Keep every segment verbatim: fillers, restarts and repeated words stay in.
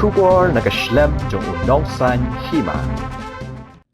Khubor na ka shlem jong u nongsaiñ hima.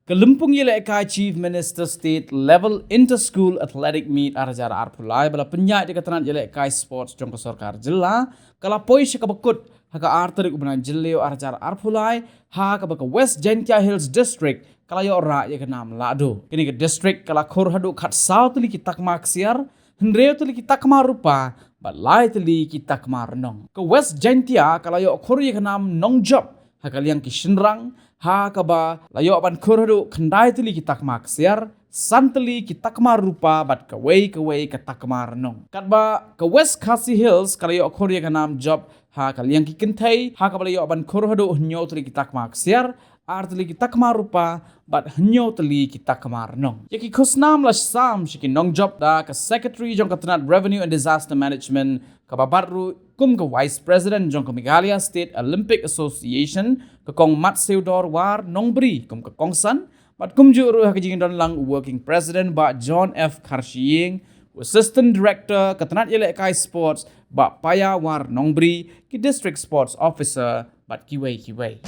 Ka lympung ïalehkai Chief Minister State Level Inter-School Athletic Meet ar hajar arphew lai ba la pynïaid da ka tnat ïalehkai sports jong ka sorkar jylla ka la poi sha kaba kut ha ka ar tarik u bnai Jylliew ar hajar arphew lai, ha kaba ka West Jaintia Hills District ka la ïoh rah ïa ka nam lahduh. Kane ka district ka la khur haduh khatsaw tylli ki takma ksiar, hynriew tylli ki takma rupa bad lai tylli ki takma rnong. Ka West Jaintia ka la ïoh khur ïa ka nam nongjop ha ka liang ki shynrang, ha kaba la ïoh ban khur haduh khyndai tylli ki takma ksiar, san tylli ki takma rupa bad kawei kawei ka takma rnong. Katba ka West Khasi Hills ka la ïoh khur ïa ka nam jop ha ka liang ki kynthei, ha kaba la ïoh ban khur haduh hynñiew tylli ki takma ksiar, ar tylli ki takma rupa bad hynñiew tylli ki takma rnong. Ïa ki khusnam la sam sha ki nongjop da ka Secretary jong ka tnat Revenue and Disaster Management kaba bat ruh kum ka Vice President jong ka Meghalaya State Olympic Association, ka Kong Matsiewdor War Nongbri kum ka kongsan, bad kumjuh ruh ha ka jingdon lang u Working President Bah John F Kharshiing, u Assistant Director ka tnat ïalehkai sports Bah Paya War Nongbri, ki District Sports Officer bad kiwei kiwei.